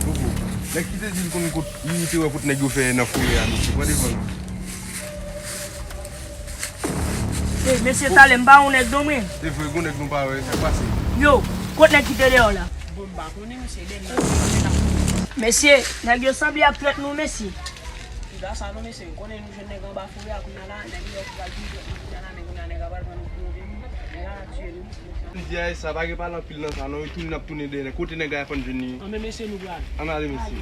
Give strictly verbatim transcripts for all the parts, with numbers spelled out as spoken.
Popo, nèg ki te di l konn kot, li te wè kot nèg yo fè nan forè a, mesye, pran devan nou. Ey, mesye, talè, m pa yon nèg non, mwen. Se vre, gon nèg nou pa wè, sa k pase? Yo, kot nèg ki te deyò la? Bon, m pa konnen, mesye, de nèg. Mesye, nèg yo sanble ap trèt nou, mesye. Piga sa non, mesye, m konnen nou jwenn nèg anba forè a, kounye a la, nèg yo pral vin jwenn nou, kounye a la, men kounye a nèg la pral pran nou pou yo vin, nèg la ap tiye nou. M di a sa, pa gen pale anpil nan sa non, wi, tounen n ap tounen dèyè, kote nèg la ap ann jwenn li. Anben mesye, nou pral. Ann ale, mesye.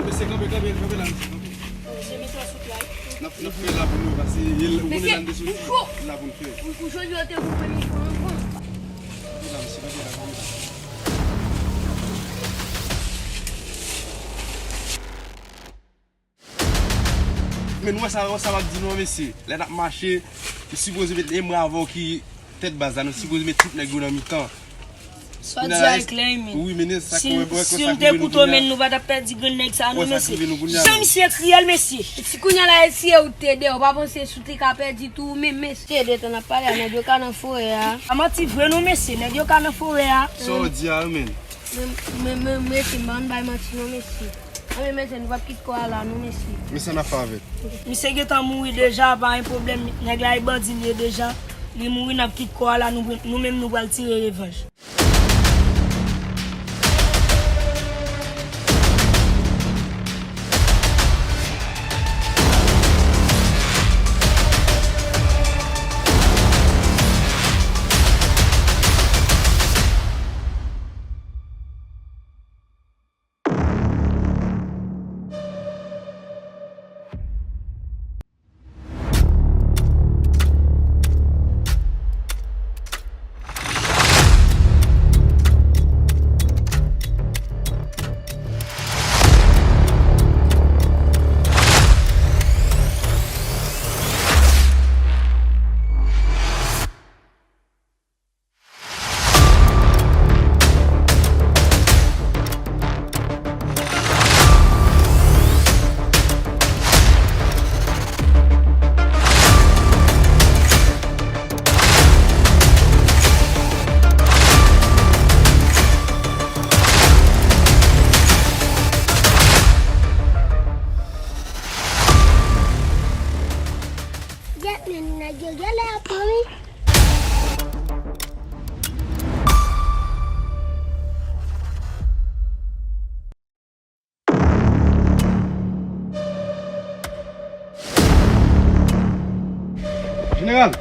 Mesye, kanpe, kanpe, kanpe la, mesye, kanpe. Mesye, mete w sou pye. N ap, n ap fè la pou nou, paske ou konnen la n te soti, la pou n fè. Ou, ou jodi yo te pou premye fwa ankò. Kanpe la, mesye, kanpe la, kanpe la. Men nou wè sa, wè sa w ap di nou an, mesye. Lè n ap mache, nou sipoze met, e mwen avè w ki tèt baz la, nou sipoze met tout nèg yo nan mitan. Sa w di a e klè, men. Wi, men sa si, si m te koute w, men nou pa t ap pèdi grenn nèg sa non, mesye. Jan misye kriye l, mesye. Si kounye a la e si e ou te deyò, w pa panse si w te ka pèdi tou ou menm, mesye. Detan n ap pale a, nèg yo ka nan forè a. A manti vre non, mesye, nèg yo ka nan forè a. Sa w di a, men. Men, men, men, mesye, m pa konn bay manti non, mesye. Anben mesye, nou p ap kite kò a la non, mesye. Men sa n ap fè avè l? Misye gentan mouri deja, pa gen pwoblèm. Nèg la e bandi l ye deja. Li mouri, n ap kite kò a la, nou, nou menm nou pral tire revanj. Gèt men nèg yo genlè ap pran wi. Jeneral!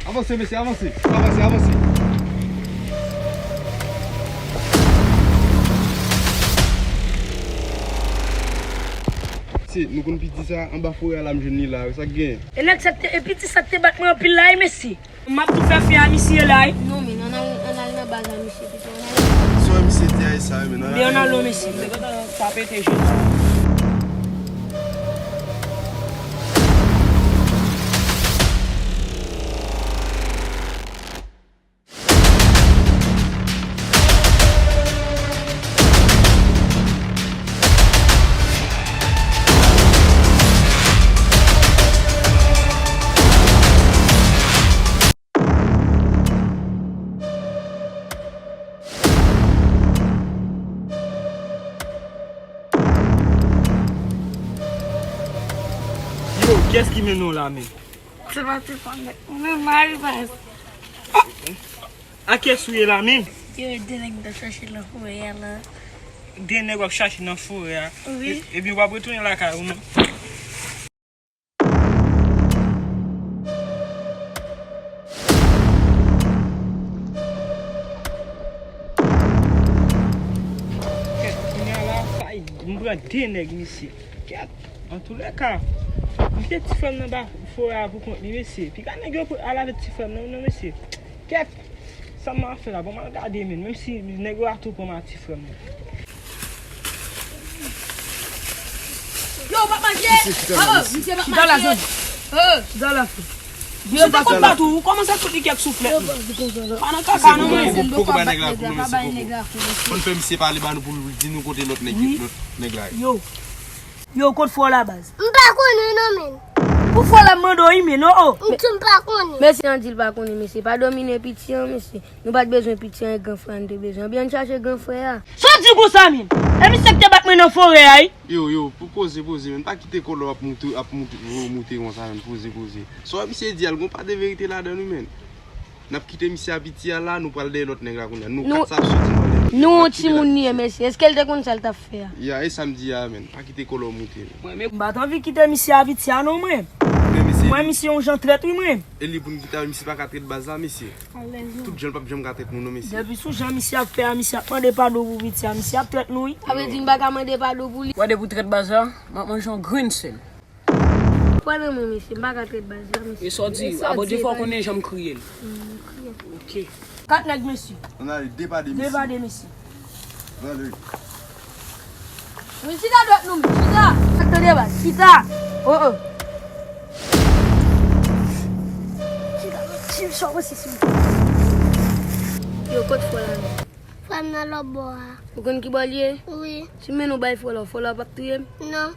Avanse, mesye, avanse! Avanse, avanse! Mesye, nou konn piti sa anba forè a la, m jwenn li la, sa k gen? E nèg sa k te, e piti sa k te bat mwen anpil la, e mesye. M ap tou fè fè a misye la, wi. Non, men, ann al, ann al nan baz a misye pito, ann al. Sa w wè misye di a, e sa, wi, men, ann al. Men ann al non, mesye. Sa pete jodi a. Yo, kiyès ki mennen w la menm? Se pa te fè nèg. Mwen menm, Marie Paz. A kiyès ou ye la menm? Yo, de nèg m t ap chache nan forè a la. De nèg w ap chache nan forè a? Wi. E, ebyen, w ap retounen lakay ou non. Kèt, kounye a la, sa, m pran de nèg, mesye. Kèt, antoulèka, m kite ti frè m nan ba forè a pou kont li, mesye. Piga nèg yo al avèk ti frè m nan, non, mesye. Kèt, sa m ap fè la? Bon, m al gade, men, menm si nèg yo a tou pran m a ti frè m nan. Yo, w p ap manje! Misye chita la, misye. Chita la, zòn. Chita la, zòn. Misye te konn bat ou, ou kòmanse ak tout li kèk souflèt. Pa nan kaka, non, mwen. Poko ba nèg la kou, non, mesye, poko. Fò n fè misye pale ba nou pou l di nou kote lòt nèg, lòt nèg la ye. Yo. Yo, kot frè w la, baz? M pa konnen non, menn. Pou fò la mande w, wi, men non, o. M di m pa konnen. Mesye an di l pa konnen, mesye. Pa domine piti an, mesye. Nou pa t bezwen piti an, e gran frè a n te bezwen. Ebyen, ann chache gran frè a. Sa w di konsa, men? E misye k te bat mwen nan forè a, wi. Yo, yo, pou poze, poze, men. Pa kite kòlò ap moute, ap moute, moute konsa, men. Poze, poze. Sa w wè misye di a, l gon pa de verite ladan l, wi, men. N ap kite misye a piti a la, nou pral dèyè lòt nèg la kounye a. Nou kat sa ap soti, nou pral dèyè lòt nèg la. Nou yon timoun li ye, mesye. Èske l te konn sa l t ap fè a? Ya, e sa m di a, men. Pa kite kòlò moute, men. M pa t anvi kite misye a piti a non, mwen. Men, mesye. Mwen, misye yon jan trèt, wi, mwen. E li pou n kite a, misye pa ka trèt baz la, mesye. Tout jan l p ap janm ka trèt moun, non, mesye. Depi sou jan misye ap fè a, misye ap mande padon pou piti a, misye ap trèt nou, wi. Sa vle di m pa ka mande padon pou li. Wè depi w trèt baz la, m ap manje yon grenn sèl. Pran nan mwen, mesye, m pa ka trèt baz la, mesye. E sa w di, Abondye fè w konnen jan m kriye l. Ok. Kat nèg, mesye. Ann ale, de pa de, mesye. De pa de, mesye. Ann ale. Men chita dwat nou, men chita. Sa k tande baz, chita. O, o. Chita, men chita, sa w panse sou li? Yo, kot frè la, men? Frè m nan lòt bò a. Ou konn ki bò l ye? Wi. Si m mennen w bay frè la, frè la p ap touye m? Non.